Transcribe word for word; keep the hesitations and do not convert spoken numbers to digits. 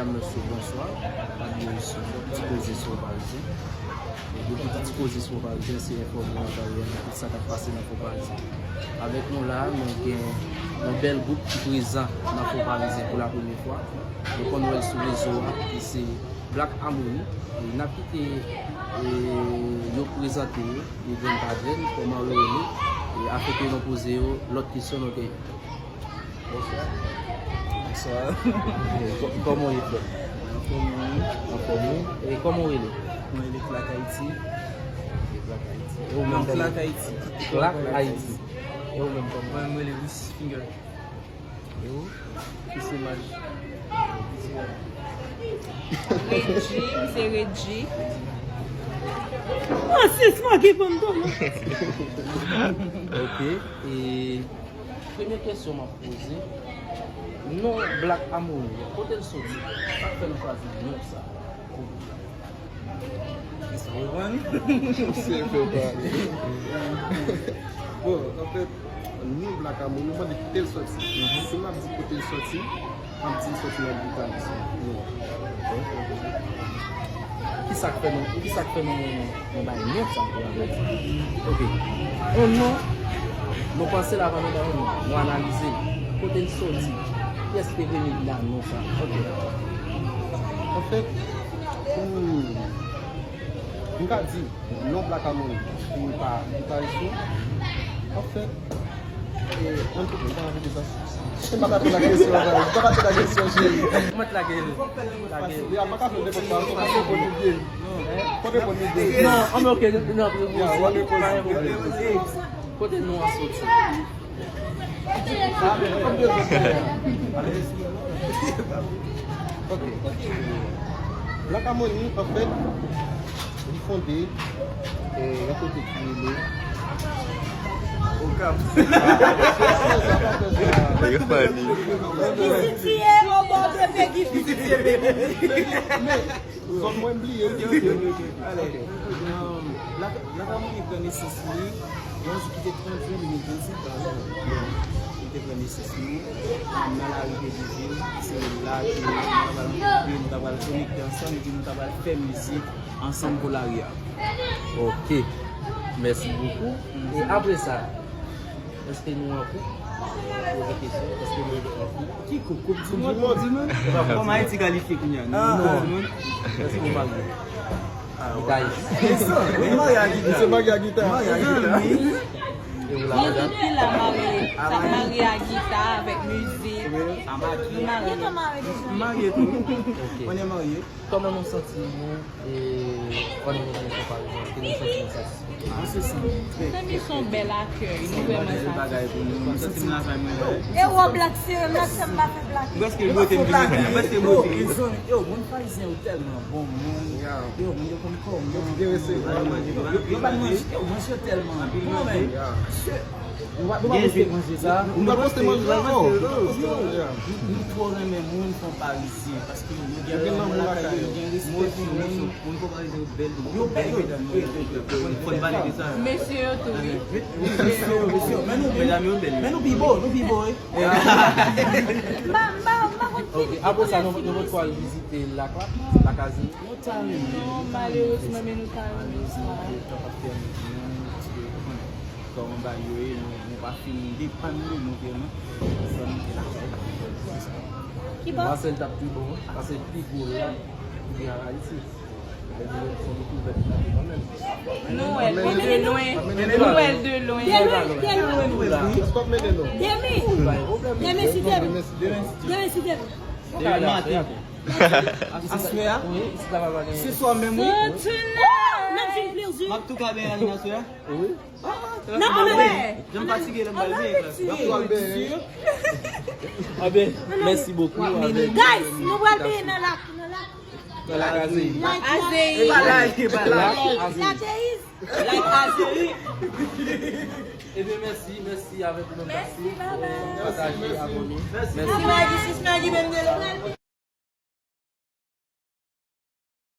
Mesye, bonswa. Ti koze sou Parizyen. E depi ki Ti Koze sou Parizyen, se enfòme w an tan reyèl de tout sa k ap pase nan Fon Parizyen. Avèk nou la, nou gen yon bèl gwoup ki prezan nan Fon Parizyen pou la premyè fwa. Nou konn wè l sou rezo a, ki se Black Harmony. E n ap kite, e, yo prezante yo, e grenn pa grenn, kòman yo rele, e afin ke nou poze yo lòt kesyon nou genyen. Bonswa. Bonswa. Kò-, kòman w ye, frè? Anfòm, wi. Anfòm, wi. E kòman w rele? Mwen rele Clark Haïti. Clark Haïti. E ou menm, kòman? Clark Haïti. Clark Haïti. E ou menm, kòman? Mwen, mwen rele Lucius Finger. E ou? Christine Maj. Reggie, m se Reggie. Rasis, manke konn tou. Ok, e premye kesyon m ap poze, non Black Harmony, kote l soti? Sa k fè nou chwazi non sa? Kesyon reponn. Se fè pa. Bon, anfèt, non Black Harmony, nou mande kote l soti. Si m ap di kote l soti, m ap di l soti nan Britalis. Kisa k fè nou, kisa k fè nou, nou bay non sa pou anfèt? Ok. Yon non, nou panse l avan nou bay yon non. Nou analize l. Kote l soti? Kiyès te vini nan non sa? Ok. Anfèt, hmm, m ka di, non Black Harmony, pou l pa, pou l pa echwe. Anfèt, e, ann tou, m pa anvi de sa. Se pa ta poze kesyon, sa. Se pa ta poze kesyon, cheri. Mwen t lage l. Lage l. Ya, pa ka fè nenpòt sa. Fò reponn li byen. Fò reponn li byen. Non, an, ok, non, non, pa gen pwoblèm. Kote non an soti? Ok. Black Harmony, anfèt, li fonde, e, yon kote ki rele Okap. Nèg funny. Piti tiye, o bon, bebe, ki piti tiye, bebe. Zòn mwen bliye. Ok, ok, ok, ok. Alè, um, Black, Black Harmony pran nesans li yon jou ki te trant jen de mil vennsenk la, li te pran nesans li, um, nan lari Pedivil, se la ke nou ta pral rankontre, nou ta pral konekte ansanm, epi nou ta pral fè mizik ansanm pou lari a. Ok. Mèsi bokou. E apre sa, èske nou an koup? Poze kesyon, èske nou an koup? Ki koup? Koup di mond? Koup di mond? Kòman Ayiti kalifye kounye a? Nou koup di mond? Èske nou marye? Gitayis. Wi, marye a gita. Misye marye a gita. Marye a gita. E ou la, madanm? Mwen tout ki la marye. Sa marye a gita avèk mizik. Nou marye. Marye tou. Ok. On est marié. Kòman nou santi nou, e, pandan nou vin nan Fon Parizyen? Èske nou santi nou satisfè? Mwen santi m trè, trè, trè, trè. Se yon bèl akèy, nou vrèman satisfè. Mwen santi m lakay mwen la. E wòb la k sere m nan, sè m pa fè blak. Prèske bwote m vin isit, prèske bwote. Yo, moun Parizyen yo tèlman bon moun. Yo, moun yo konn kòman. Yo byen resevwa nou. Yo ba n manje, yo manje yo tèlman bon, men. Nou pa, nou pa poste manje sa. Nou pa poste manje sa. Nou pa poste manje sa. Nou, nou twò renmen moun Fon Parizyen, paske yo gen lanmou lakay yo, yo gen respè pou moun. Moun Fon Parizyen yo bèl, yo bèl, medam yo bèl. Fò n pale de sa. Mesye yo tou, wi. Mesye yo, mesye yo. Men nou, men nou, men nou pi bo, nou pi bo, wi. M pa, m pa, m pa konn. Ok, apre sa, nou, nou potko al vizite Lak la, Lak Azili. Nou ta renmen. Non, malerezman, men nou ta renmen sa. Kòman bagay yo ye, nou, nou pa fin depann de nou vrèman. Zòn nou te lakay. Ki bò? Mwen panse l t ap pi bon, paske pi gwo la, li an Ayiti. Li se yon dekouvèt pou nou kanmenm. Nou wè l de lwen. Nou wè l de lwen. De lwen, de lwen. Èske w ap mennen nou? Demen. Demen si Dye vle. Demen si Dye vle. Demen maten. Aswè a? Wi, se swa menm, wi. N ap fin plezi. M ap tou ka benyen avè n aswè a? Wi. N ap ann ale. Jan m fatige lè m pral benyen. N ap tou al benyen. Anben, mèsi bokou. Guys, nou pral benyen nan lak, nan lak. Nan lak Azei. Lak Azei. E pa lak, e pa lak. Lak Azei. Lak Azei. Ebyen, mèsi, mèsi avèk nou menm. Mèsi, baba. Pataje, abòne. Mèsi. Mèsi, Maggie, sis Maggie, menm de lò.